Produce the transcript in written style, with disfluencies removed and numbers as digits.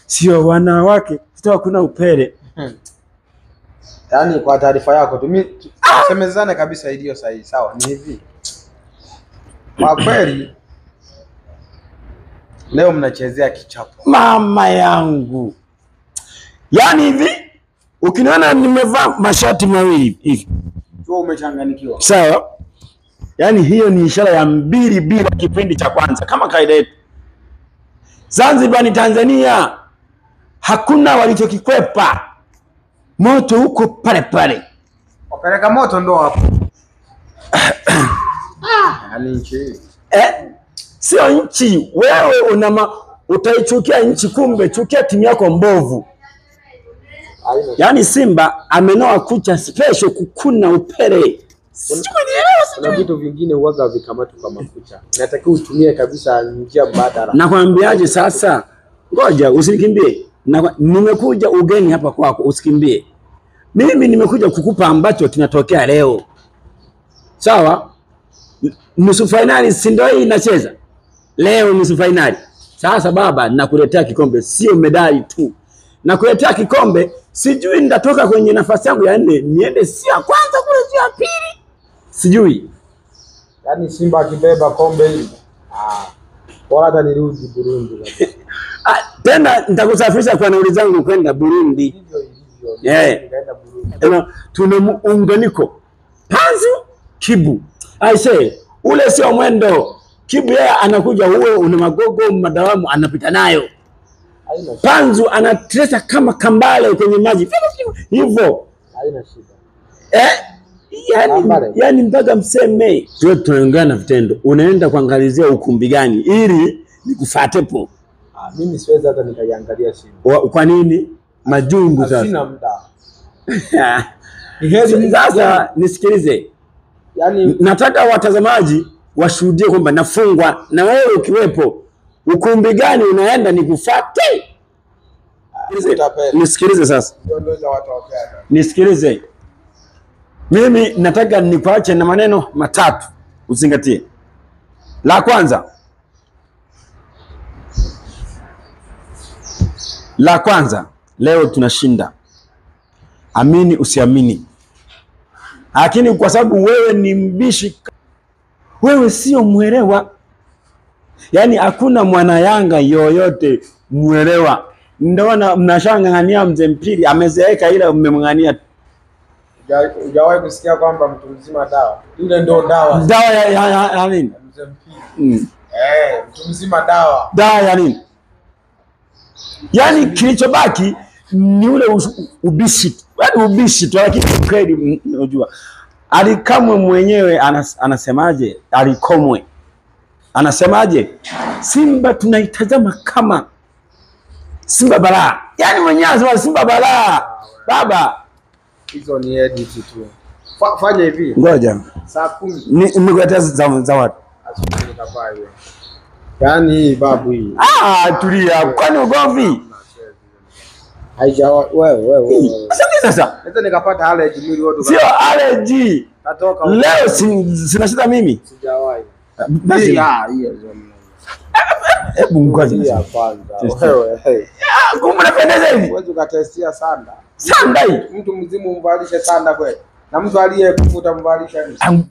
Sio wanawake, sio kuna upele. Yaani kwa taarifa yako tu mimi semezane kabisa iliyo sahihi, sawa? Ni hivi. Kwa kweli leo mnachezea kichapo. Mama yangu. Yaani hivi ukiniona nimevaa mashati mawili hivi, wewe umechanganyikiwa. Sawa? Yaani hiyo ni ishara ya 2-2 kipindi cha kwanza kama kawaida yetu. Zanzibar ni Tanzania. Hakuna walichokikwepa. Moto huko pale pale. Wapeleka moto ndo hapo. Yaani nchi. Sio nchi. Wewe utaichukia nchi, kumbe chukia timu yako mbovu. Yaani Simba amenoa kucha special kukuna upele. Kuna vitu vingine huaga vikamatwa kwa makucha. Inatakiwa utumie kabisa njia mbadala. Nakwambiaje sasa? Ngoja usinikimbie. Nimekuja ugeni hapa kwako, usikimbie. Mimi nimekuja kukupa ambacho kinatokea leo. Sawa? Nusu finali si ndio hii inacheza? Leo nusu finali. Sasa baba, nakuletea kikombe, sio medali tu. Nakuletea kikombe, sijui nitatoka kwenye nafasi yangu ya 4 niende si ya kwanza kule si ya pili. Sijui. Yaani Simba akibeba kombe hili, bora hata nirudi Burundi. Tena nitakusafirisha kwa nauli zangu kwenda Burundi. Hivyo hivyo. Nikaenda Burundi. Tuna muunganiko. Panzu Kibu. I say, ule sio mwendo. Kibu yeye anakuja huo una magogo madawamu anapita nayo. Panzu anatresa kama kambale kwenye maji. Hivyo. Haina shida. Yaani mpaka mseme. Tuwe tunaungana vitendo. Unaenda kuangalizia ukumbi gani ili nikufuatepo. Mimi siwezi hata nikaiangalia Simba. Kwa nini? Majungu sasa. Sina muda. Sasa nisikilize. Yaani nataka watazamaji washuhudie kwamba nafungwa na wewe ukiwepo. Ukumbi gani unaenda nikufuate? Nisikilize sasa. Nisikilize. Mimi nataka nikuache na maneno matatu uzingatie. La kwanza. La kwanza, leo tunashinda. Amini usiamini. Lakini kwa sababu wewe ni mbishi, wewe sio mwelewa. Yaani hakuna mwana Yanga yoyote mwelewa. Ndio mnashangangania mzee Mpili amezeeka ila mmemngania. Hujawahi kusikia kwamba mtu mzima dawa? Yule ndio dawa. Dawa ya nini? Mzee Mpili. Mtu mzima dawa. Dawa ya nini? Yaani kilichobaki ni ule ubishi. Yaani ubishi tu, lakini kweli unajua. Alikamwe mwenyewe anasemaje? Alikomwe. Anasemaje? Simba tunaitazama kama Simba balaa. Yaani mwenyewe anasema Simba balaa. Baba, hizo ni edit tu. Fanya hivi. Ngoja. Saa 10. Nimekuletea zawadi. Asubuhi nikavaa hiyo. Yaani hii babu hii. Tulia. Kwani ugomvi? Haijawa wewe. Sasa naweza nikapata allergy mwili wote. Sio allergy. Natoka. Leo sina shida mimi. Sijawahi. Basi hiyo. Hebu ngoja kwanza. Wewe. Kumbe unapendeza hivi. Wewe ukatestia sanda. Sanda hii. Mtu mzimu umvalishe sanda kweli. Na mtu aliyekufuta mvalisha nini?